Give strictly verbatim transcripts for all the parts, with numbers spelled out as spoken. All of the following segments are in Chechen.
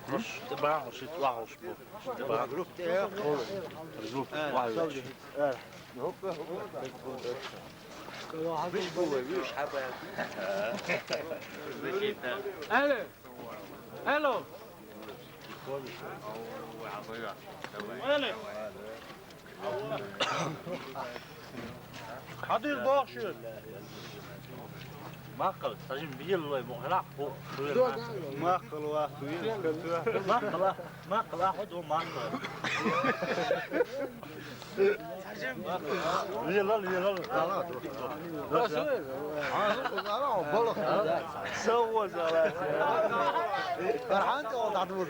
Хьуш тӀебахьа, хьуш тӀебахьа, хьуш бу. Хьуш тӀебахьа. Группа тӀехь. Группа тӀехь. Алло. Алло. Алло. Хьадийр бохуш ю. Маккъал, сажим бийла лой, мухьрах, ху, ху. Маккъал ва, ху, маккъал, маккъал, ху, ду, маккъал. Вилал, вилал. Савва залат. Фархьан, о, дадву.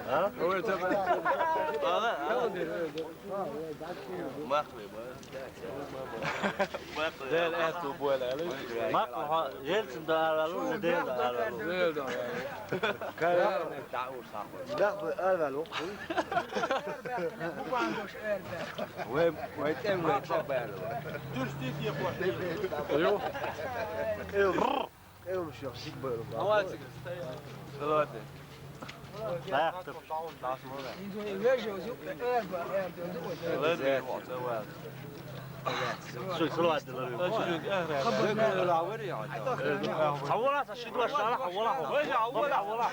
А? Ой, это... Ала, ала. Махли, ма. Махли. Дел эту буэла, али. Махли, ха, ел син да ала, лу, дел да ала, лу. Дел да ала. Кара. Да, уж саху. Да, бу, ала, лу. Вай, вай, тем, вай, тем, вай. Дурсти, я понял. Ё. Эл. Эл, шо, сик бэр. Давайте. Салават. Шо, салават. Хавала, шо, шо, хавала. Хавала, хавала.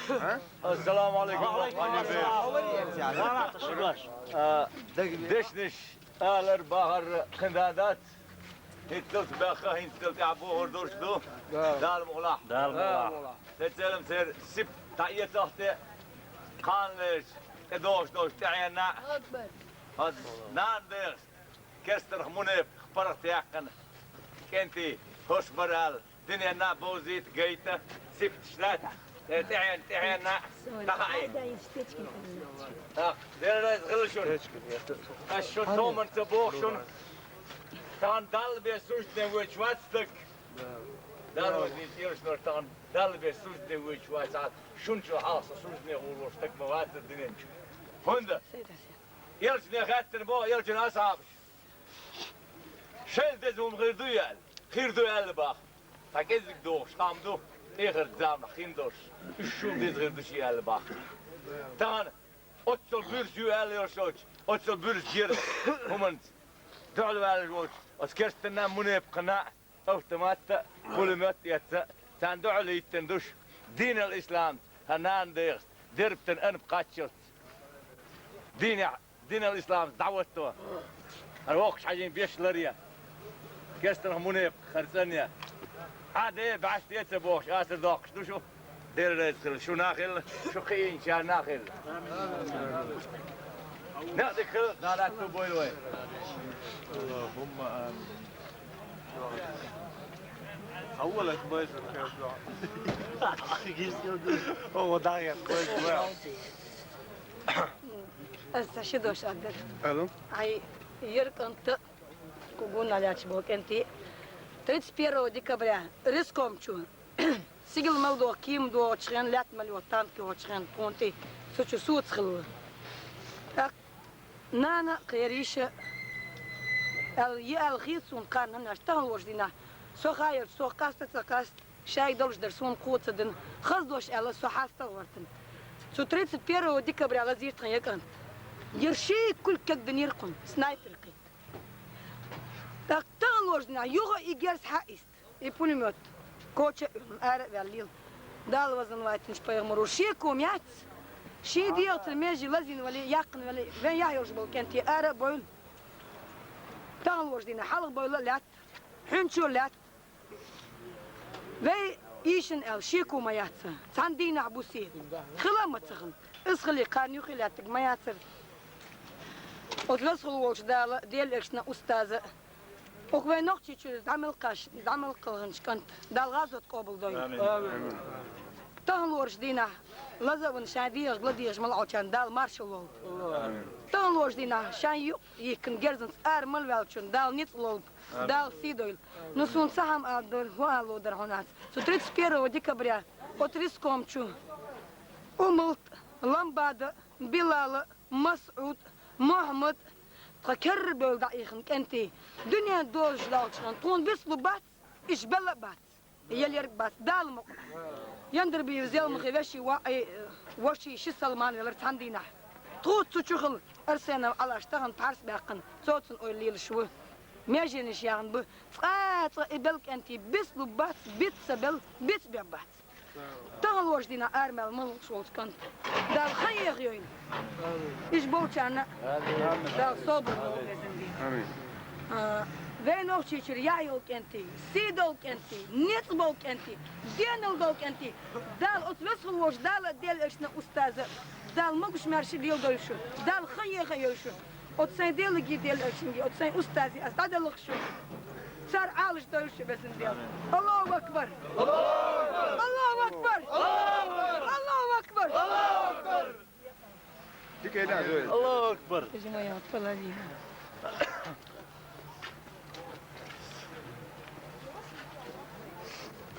Ассаламу алейкум. Ва алейкум ассалам. Салават, шо. А, дешнаш, алар бахар кандидат. ХӀинццалц баьхна, хӀинццалц тӀехь бохур долуш ду. Да. Дала мукъ лахь. Дала мукъ лахь. Сан цӀерам церан сип дӀаэцалц тӀе, кхана лерча тӀедогӀуш долчу тӀаьхьенна а. Хьо нана дехаш, керстанах мунепакъ паргӀат яьккхина кӀентий, хӀорш бара аьлла, диненна а бовзийта, гайта, сипташ лаьтта, тӀе-, тӀаьхьенна, тӀаьхьенна а дӀахаийта. Так, Дела реза хила шуна. Ас шуна томан ца боху шуна. Тахана Далла бен суждане воьдуш вац стаг. Далла вазийна тӀелаш нор тахана Далла бен суждане воьдуш вац. Шун чу хьалха со суждане гӀур волуш стаг ма вацара динен чу. ХӀунда? Элчане хаьттина боху, элчан асхьабаш. Шайла деза хӀума хир дуй аьлла? Хир ду аьлла баха. Цхьа кӀезиг дохуш хам ду, тӀехарчу заманахь хин долуш. Уьш шул деза хир ду ши аьлла баха. Тахана оццул буьрса ю аьлла йолуш йолчу, оццул буьрса герз хӀуманца дуьхьал ваьллаш волчу оцу керстанна а, мунепакъна а автомат а, пулемёт а эцна, царна дуьхьал йиттина ду шу. Динал исламца, хӀара нана дехаца, дербатан анап кхаччалц. Дийнехь, динал исламца дӀахӀотто. ХӀара воккхачу хьаьжин беш ларъе. Керстанах мунепакъ хӀара цӀанъе. Ӏа де, баьш де ца бохуш, асар доккхуш ду шу. Дела реза хила, шуна а хила, шу кхиинчарна а хила. Некъ дика хила, Дала аьтту бойла вай. Аллахумма амин. Хьаввалат байза кхел. О, дагъя, байза. Аса ши дош агар. Алло. Ай, ер кӀанта, кугуна лаьча бо кӀанти. Тридцать первого декабря Реском чу. Сигал мел доху, кийма дохучу хен, лаьтта мел йоху танк йохучу хен, тхуна тӀе, цу чу соьца хилла. ТӀаккха нана а, кхерийша а, аьлла, е аьлла хета суна кхарна хӀанаш тахана лоша дийнахь. Со хаьлча, со къаста а ца къаста, шайга долуш дара суна кхо ца дина. Хаза дош аьлла, со хьаста а гӀортана. Цу тридцать первого декабря лазийра тхан я кӀант. Яра ши кулг кегдинера кхунна, снайпер кхин. ТӀаккха тахана лоша дийнахь, юха и герз хьаийста. И пулемёт коча а уьллу, ара а ваьллийла. Дала вазан вайтинчу пайхамаро шеко ма яц. Шен дегӀацара меже лазийна вале, яьккхина вале, вен яхь йолуш болу кӀентий ара а бойла. Тахана лоша дийнахь хьалха бойла а лаьтта, хьуьнчо а лаьтта. Вай ийшина аьлла, шеко ма яц. Цхьана дийнахь бу се. Хила а ма ца хилла. Иза хилий, кхарна юххе лаьттиг ма яцара. Оцу лазахула волчу Дала, Делан элчана, устаза, оха вайн Нохчийчуьра дӀа мел кхаш-, дӀа мел кхалханчу кӀант, Дала гӀазот къобалдойла. Амин. Тахана лоруш дийнахь, лазаван шайн дегӀашка ладегӀаш мел Ӏочарна Дала маршалла лолда. Амин. Тахана лоруш дийнахь, шайн юкъ йихкина герзанца ара мел ваьллачунна Дала ницкъ лолба, Дала сий дойла. Ну, суна ца хьама ала дара, хӀун ала ло дара хьуна аца. Цу тридцать первого декабря оцу Риском чу Умалт, Ламбада, Билала, МасӀуд, Мухьаммад, Тха керра бевлла дӀаихна кӀентий, дуьнен дозаш лоалача хана тхона бицлургбац, иштта белла а бац, яларг а бац, Дала мукъалахь. Яндарбиев Зелмахе веший воӀ, э, воший ши Салман велар цхьан дийнахьа. Тхоца цу чу хилла Арсенов Ӏалаш тахан пхьарс баьккхина, цо цунна ойла лелаш ву. Меженаш яхна бу, цкъа а цкъа и белла кӀентий бицлургбац, биц ца белла, биц бергбац. Тахалорча дийнахьа ара мел ма луш волча кӀанта Дала хан еха йойла. Иштта болчарна Дала собар лолда, везан Даьла. Амин. А, вай Нохчийчуьра яхь йола кӀентий, сий дола кӀентий, ницкъ бола кӀентий, денал дола кӀентий, Дала оцу везачу волчу Дала, Даьла Элчанан устаза Дала могуш-маьрша леладойла шун, Дала хан еха йойла шун. Оцу сайн Даьлагеи Даьла Элчанагеи, оцу сайн устазеи ас дӀаделлалахь шун. Цар Ӏалашдойла шун, везан Даьла. Аллаху акбар! Аллаху акбар! Аллаху акбар! Аллаху акбар! Аллаху акбар!